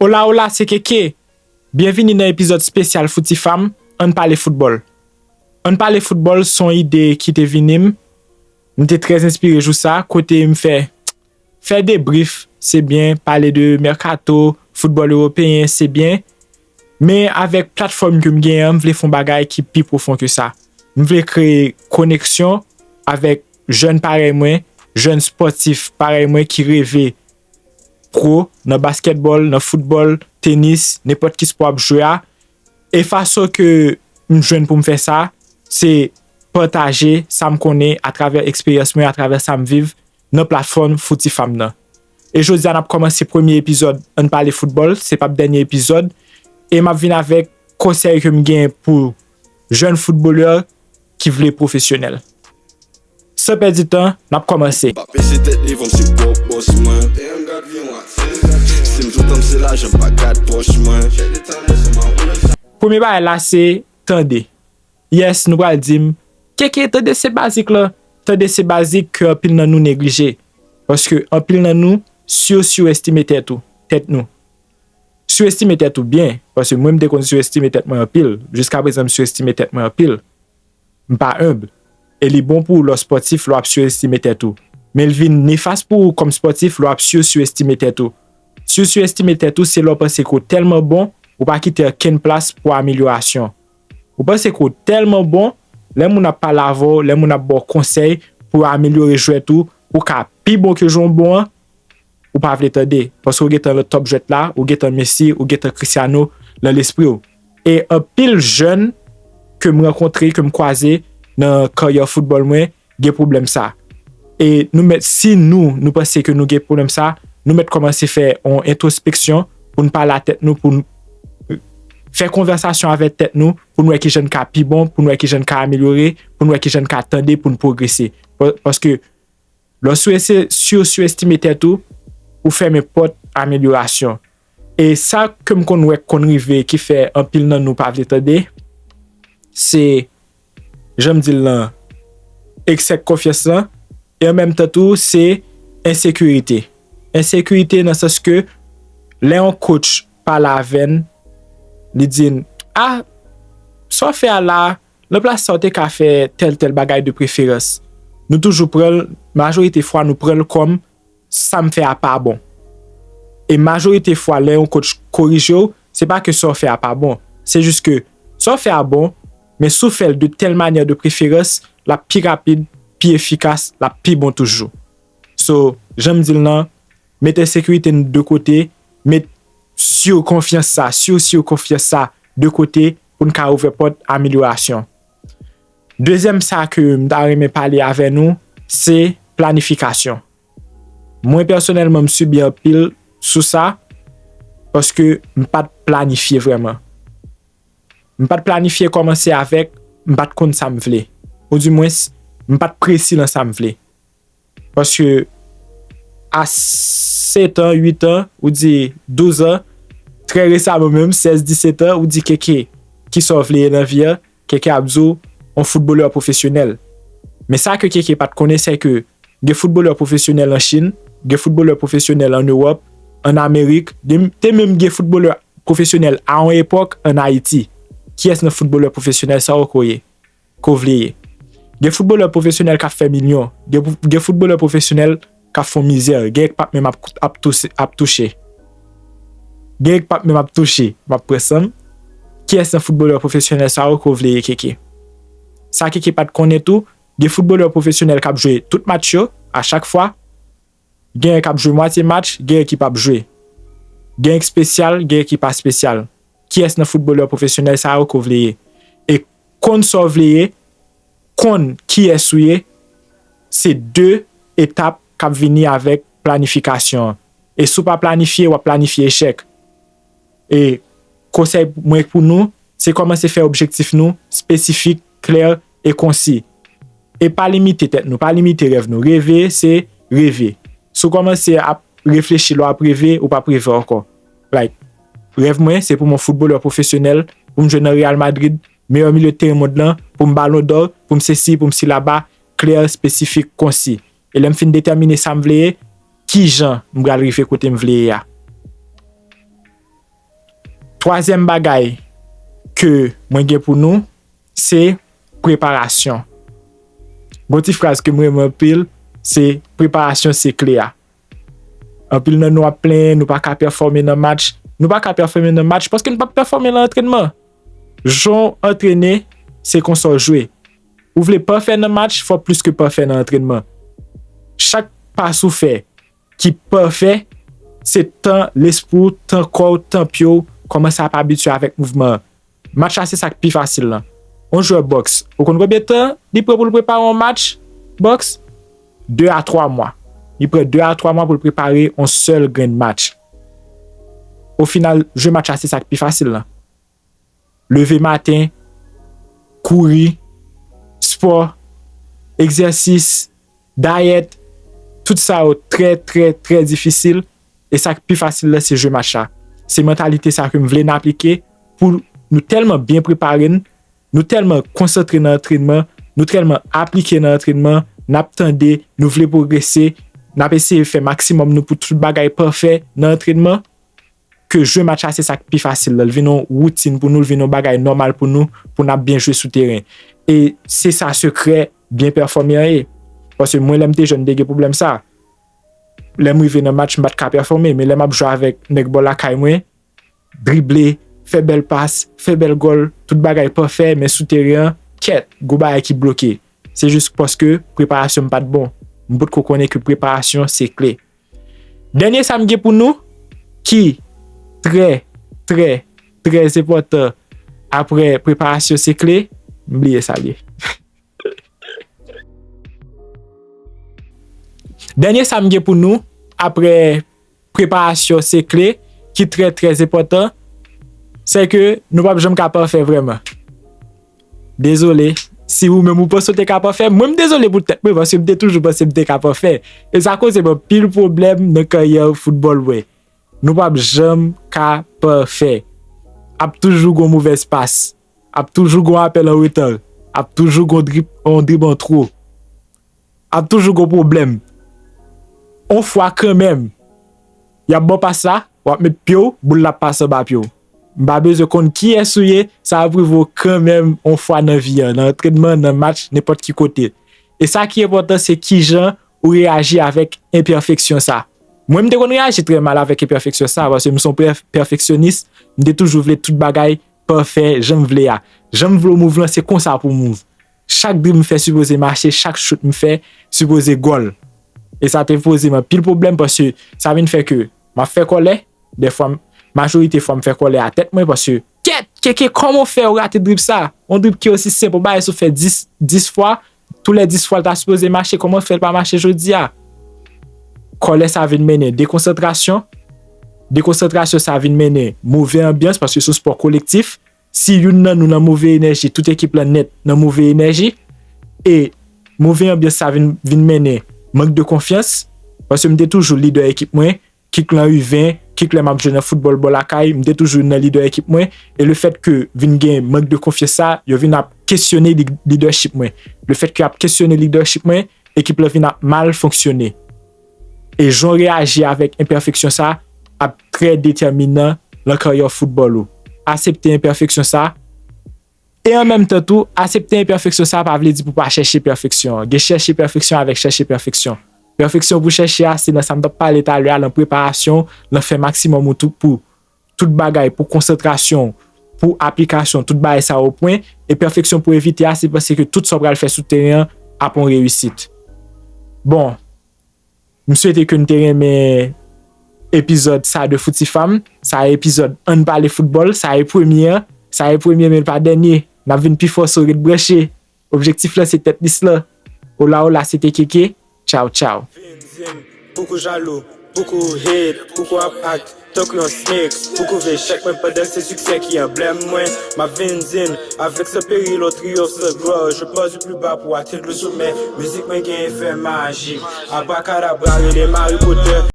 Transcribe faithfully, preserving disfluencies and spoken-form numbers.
Ola, ola, se Keke. Byenvini nan epizòd espesyal Fouti Fam, Ann Pale Foutbòl. Ann Pale Foutbòl se yon ide ki te vini m. M te trè enspire jou sa, kote m fè, fè debrif, se byen, pale de mèkato, foutbòl ewopeyen, se byen. Men avèk platfòm ke m genyen an, m vle fè yon bagay ki pi pwofon ke sa. M vle kreye koneksyon avèk jèn parèy mwen, jèn spòtif parèy mwen ki reve pwo nan baskètbòl, nan foutbòl, tenis, nenpòt ki spò w ap jwe a. E fason ke m jwenn pou m fè sa, se pataje sa m konnen atravè eksperyans mwen, atravè sa m viv nan platfòm Fouti Fam nan. E jodi a, n ap kòmanse premye epizòd Ann Pale Foutbòl, se p ap dènye epizòd, e m ap vin avèk konsèy ke m gen pou jèn foutbolè ki vle pwofesyonèl. San pèdi tan, n ap kòmanse. M pa pèse tèt li, van m se pwòp bòs mwen. Si m toutan m se lajan, m pa gad pòch mwen. Premye bagay la se tande. Yes, nou pral di m, Keke, tande se bazik lan. Tande se bazik ke anpil nan nou neglije. Paske anpil nan nou sur, surestime tèt ou, tèt nou. Surestime tèt ou byen, paske mwen m te konn surestime tèt mwen anpil. Jiska prezan m surestime tèt mwen anpil. M pa enb. E li bon pou ou lè w spòtif, lè w ap surestime tèt ou. Men l vin nefas pou ou kòm spòtif lè w ap sur, surestime tèt ou. Sur, surestime tèt ou se lè w panse ke w tèlman bon, ou pa kite okenn plas pou amelyorasyon. Ou panse ke w tèlman bon, lè moun ap pale avè w, lè moun ap ba w konsèy pou w amelyore jwèt ou, pou w ka pi bon ke jan w bon an, ou pa vle tande. Paske w gentan nan top jwèt la, ou gentan Messi, ou gentan Cristiano nan lespri w. E anpil jèn ke m rankontre, ke m kwaze nan karyè foutbòl mwen, gen pwoblèm sa. E nou mèt, si nou, nou panse ke nou gen pwoblèm sa, nou mèt kòmanse fè yon entwospeksyon pou n pale a tèt nou, pou n fè konvèsasyon avèk tèt nou, pou n wè kijan n ka pi bon, pou n wè kijan n ka amelyore, pou n wè kijan n ka tande, pou n pwogrese. Pa-, paske lè w surese-, sur, surestime tèt ou, ou fèmen pòt amelyorasyon. E sa ke m konn wè k konn rive ki fè anpil nan nou pa vle tande, se, jan m di l lan, eksè konfyans lan, e an menm tan tou, se ensekirite. Ensekirite nan sans ke lè yon coach pale avè n, li di n, "A, sa w fè a la, nan plas sa w te ka fè tèl, tèl bagay de preferans." Nou toujou pran l, majorite fwa nou pran l kòm sa m fè a pa bon. E majorite fwa, lè yon coach korije w, se pa ke sa w fè a pa bon. Se jis ke sa w fè a bon, men si w fè l de tèl manyè de preferans, l ap pi rapid, pi efikas, l ap pi bon toujou. So, jan m di l lan, met ensekirite n de kote, met sur konfyans sa, sur, sur konfyans sa de kote pou n ka ouvè pòt amelyorasyon. Dezyèm sa ke m ta renmen pale avè nou, se planifikasyon. Mwen, pèsonèlman, m sibi anpil sou sa, paske m pa t planifye vrèman. M pa t planifye kòmanse avèk, m pa t konn sa m vle. Oudimwens, m pa t presi nan sa m vle. Paske a sèt an, uit an, ou di douz an, trè resaman menm, sèz, disèt an, ou di Keke, kisa w vle ye nan vi a? Keke ap di w, yon foutbolè pwofesyonèl. Men sa ke Keke pa t konnen, se ke gen foutbolè pwofesyonèl an Chin, gen foutbolè pwofesyonèl an Ewòp, an Amerik, gen, te menm gen foutbolè pwofesyonèl a yon epòk an Ayiti. Kiyès nan foutbolè pwofesyonèl sa yo ke w ye? Ke w vle ye? Gen foutbolè pwofesyonèl k ap fè milyon. Gen, gen foutbolè pwofesyonèl k ap fè yon mizè. Gen k p ap menm ap, ap, touse, ap touche. Gen k p ap menm ap touche. M ap pran san m. Kiyès nan foutbolè pwofesyonèl sa yo ke w vle ye, Keke? Sa Keke pa t konnen tou, gen foutbolè pwofesyonèl k ap jwe tout match yo, a chak fwa. Gen k ap jwe mwatye match, gen ki p ap jwe. Gen k espesyal, gen ki pa espesyal. Kiyès nan foutbolè pwofesyonèl sa yo ke w vle ye? E konn sa w vle ye, konn kiyès ou ye, se de etap k ap vini avèk planifikasyon an. E si w pa planifye, w ap planifye echèk. E konsèy mwen pou nou, se kòmanse fè objektif nou espesifik, klè e konsi. E pa limite tèt nou, pa limite rèv nou. Reve, se reve. Si w kòmanse ap reflechi lè w ap reve, ou p ap reve ankò. Like, rèv mwen, se pou m yon foutbolè pwofesyonèl, pou m jwe nan Real Madrid, meyè milye teren mond lan, pou m Balon dò, pou m sesi, pou m silaba, klè, espesifik, konsi. E lè m fin detèmine sa m vle ye, kijan m pral rive kote m vle ye a? Twazyèm bagay ke mwen gen pou nou, se preparasyon. Gon ti fraz ke m renmen anpil, se preparasyon se kle a. Anpil nan nou ap plenyen, nou pa ka pèfòme nan match. Nou pa ka pèfòme nan match paske nou p ap pèfòme nan antrenman. Jan w antrene, se konsa w jwe. Ou vle pafè nan match, fò w plis ke pafè nan antrenman. Chak pas ou fè ki pafè, se tan lespri w, tan kò w, tan pye w kòmanse ap abitye avèk mouvman an. Match la, se sa k pi fasil lan. Yon jwè bòks, ou konn konbyen tan li pran pou l prepare yon match bòks? De a twa mwa. Li pran de a twa mwa pou l prepare yon sèl grenn match. O final, jwe match la, se sa k pi fasil lan. Leve maten, kouri, spò, egzèsis, dayèt, tout sa yo trè, trè, trè difisil. E sa k pi fasil la, se jwe match la. Se mantalite sa ke m vle n aplike pou nou tèlman byen prepare n, nou tèlman konsantre nan antrenman, nou tèlman aplike nan antrenman, n ap tande, nou vle pwogrese, n ap eseye fè maksimòm nou pou tout bagay pafè nan antrenman, ke jwe match la se sa k pi fasil la. L vin yon woutin pou nou, l vin yon bagay nòmal pou nou, pou n ap byen jwe sou teren. E se sa sekrè byen pèfòme an ye. Paske mwen, lè m te jèn, m te gen pwoblèm sa. Lè m rive nan match, m pa t ka pèfòme, men lè m ap jwe avèk nèg bò lakay mwen, drible, fè bèl pas, fè bèl gòl, tout bagay pafè, men sou teren an, kèt, gon bagay ki bloke. Se jis paske preparasyon m pa t bon. M potko konnen ke preparasyon se kle. Dènye sa m gen pou nou, ki trè, trè, trè enpòtan apre preparasyon se kle, m bliye sa l ye. Dènye sa m gen pou nou, apre preparasyon se kle, ki trè, trè enpòtan, se ke nou p ap janm ka pafè vrèman. Dezole, si ou menm ou panse w te ka pafè, mwen m dezole pou tèt mwen, paske m te toujou panse m te ka pafè. E sa koze m anpil pwoblèm nan karyè foutbòl mwen. Nou p ap janm ka pafè. Ap toujou gon movèz pas. Ap toujou gon apèl an reta. Ap toujou gon drib, yon drib an twò. Ap toujou gon pwoblèm. On fwa kanmenm, y ap ba w pas la, w ap met pye w, boul la ap pase anba pye w. M pa bezwen konn kiyès ou ye, sa ap rive w kanmenm on fwa nan vi a, nan antrenman, nan match, nenpòt ki kote. E sa ki enpòtan, se kijan ou reyaji avèk enpèfeksyon sa. Mwen, m te konn reyaji trè mal avèk enpèfeksyon sa, paske m se yon pè-, pèfeksyonis, m te toujou vle tout bagay pafè, jan m vle a. Jan m vle w mouv lan, se konsa pou w mouv. Chak drib m fè sipoze mache, chak chout m fè sipoze gòl. E sa te poze m anpil pwoblèm, paske sa vin fè ke m ap fè kòlè, dèfwa, m, majorite fwa m fè kòlè a tèt mwen, paske, kèt, Keke, kòman w fè w rate drib sa? Yon drib ki osi senp, yon bagay si w fè dis, dis fwa, tou lè dis fwa l ta sipoze mache, kòman w fè l pa mache jodi a? Kòlè sa vin mennen dekonsantrasyon. Dekonsantrasyon sa vin mennen move anbyans, paske se yon spò kolektif. Si youn nan nou nan move enèji, tout ekip lan nèt nan move enèji. E move anbyans sa vin, vin mennen mank de konfyans, paske m te toujou lidè ekip mwen, kit lan U ven, kit lè m ap jwe nan foutbòl bò lakay, m te toujou youn nan lidè ekip mwen, e lefètke vin gen mank de konfyans sa, yo vin ap kesyone li-, lidèchip mwen. Lefètke y ap kesyone lidèchip mwen, ekip lan vin ap mal fonksyone. E jan w reyaji avèk enpèfeksyon sa ap trè detèminan lan karyè foutbòl ou. Aksepte enpèfeksyon sa, e an menm tan tou, aksepte enpèfeksyon sa pa vle di pou pa chèche pèfeksyon. Gen chèche pèfeksyon avèk chèche pèfeksyon. Pèfeksyon pou chèche a, se nan sa m t ap pale talè a, lan preparasyon, lan fè maksimòm ou tou pou tout bagay, pou konsantrasyon, pou aplikasyon, tout bagay sa o pwen. E pèfeksyon pou evite a, se panse ke tout sa w pral fè sou teren an ap yon reyisit. Bon, M swete ke n te renmen epizòd sa de Fouti Fam. Sa e epizòd Ann Pale Foutbòl. Sa e premye an. Sa e premye, men l pa dènye. N ap vin pi fò, so ret branche. Objektif lan se tèt lis lan. Ola ola, se te Keke. Tchaw, tchaw. Vin di m, pouki w jalou, pouki w hate, pouki w ap act tankou yon snake, pouki w vle echèk mwen pandan se siksè ki anblèm mwen. M ap vin di n, avec ce péril on triomphe sans gloire, je pars du plus bas pour atteindre le sommet. Mizik mwen gen efè majik, abrakadabra rele m Harry Potter.